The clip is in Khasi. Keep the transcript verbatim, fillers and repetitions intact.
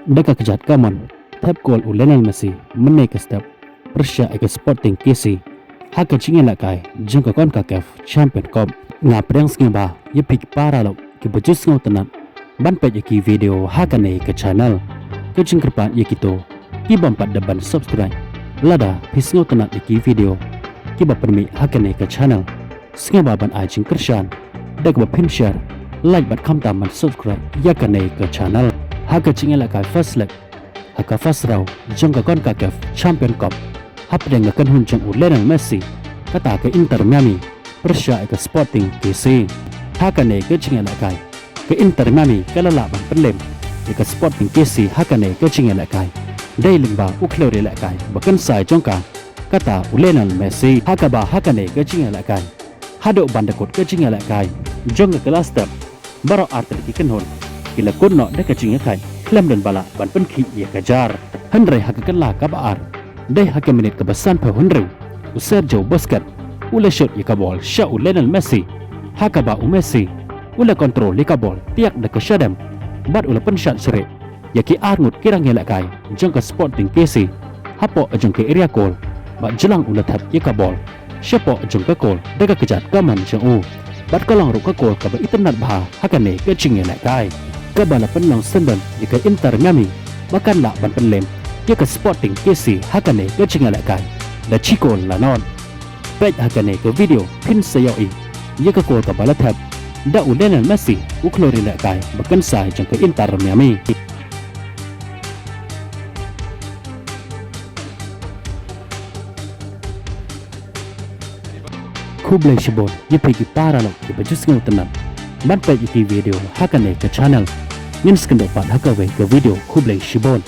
Da ka kjat kamon, thep kol u Lionel Messi mynne ka step pyrshah ïa ka Sporting K C ha ka jingïalehkai jong ka CONCACAF Champion Cup. Nga pdiang sngewbha ïa phi ki para lok kiba ju sngewtynnat ban peit ïa ki video ha kane ka channel. Ka jingkyrpad ïa kito ki bym pat da ban subscribe, lada phi sngewtynnat ïa ki video kiba pynmih ha kane ka channel, sngewbha ban ai jingkyrshan da kaba phin share, like bad khamtam ban subscribe ïa kane ka channel. Ha ka jingïalehkai first leg ha ka first round jong ka CONCACAF Champion Cup, hapdeng ka kynhun jong u Lionel Messi, kata ka Inter Miami, pyrshah ïa ka Sporting K C. Ha kane ka jingïalehkai, ka Inter Miami ka la lah ban pynlem ïa ka Sporting K C ha kane ka jingïalehkai, dei lyngba u khlawrieh lehkai ba kynsai jong ka, kata u Lionel Messi. Ha kaba ha kane ka jingïalehkai, haduh ban da kut ka jingïalehkai jong ka last step, baroh artylli ki kynhun ki la kut noh da ka jingïakhaid khlem don ba lah ban pynkhih ïa ka jar. Hynrei ha ka kylla kaba ar, dei ha ka minit kaba sanphew hynriew, u Sergio Busquets u la shot ïa ka bol sha u Lionel Messi, ha kaba u Messi u la control ïa ka bol tiak da ka shadem bad u la pynshad syrih ïa ki arngut ki rangïalehkai jong ka Sporting K C hapoh jong ka area goal, bad jlang u la thep ïa ka bol shapoh jong ka goal da ka kjat kamon jong u, bad ka long ruh ka goal kaba itynnad bha ha kane ka jingïalehkai, kaba la pynlong syndon ïa ka Inter Miami ba kan lah ban pynlem ïa ka Sporting K C ha kane ka jingïalehkai da shi goal la nod. Peit ha kane ka video phin sa ïohi ïa ka goal kaba la thep da u Lionel Messi, u khlawrieh lehkai ba kynsai jong ka Inter Miami. Khublei shibun ïa phi ki para lok kiba ju sngewtynnat ban peit ïa ki video ha kane ka channel. Ngin sa ïakynduh pat ha kawei ka video, khublei shibun.